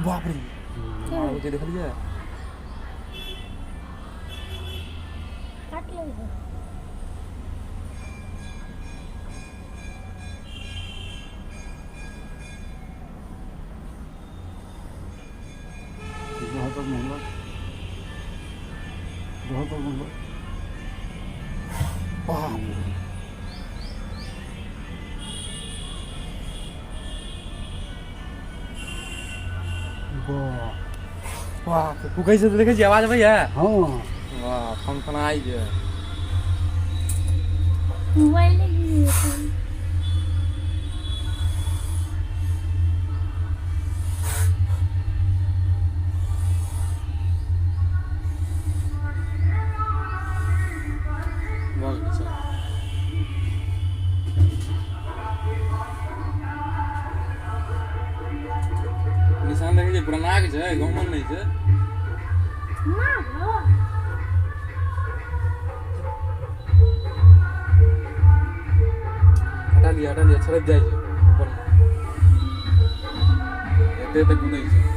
बाप रे, मारल के देखलियै? काट लै है। बहुत महंगा, बहुत महंगा। बाप रे। वाह वाह, कुकै छै तऽ देखै छियै, आवाज अबैया? हँ। वाह, फनफनाइ छै। मोबाइल गिर जेतै। भऽ गेलै, चल। निशान देखै छियै, पुरनाक छै, गहुमन नहि छै। ना हो। हटा लिअ, हटा लिअ, छरपि जाइ छै ऊपरमे। एते एते कुदै छै।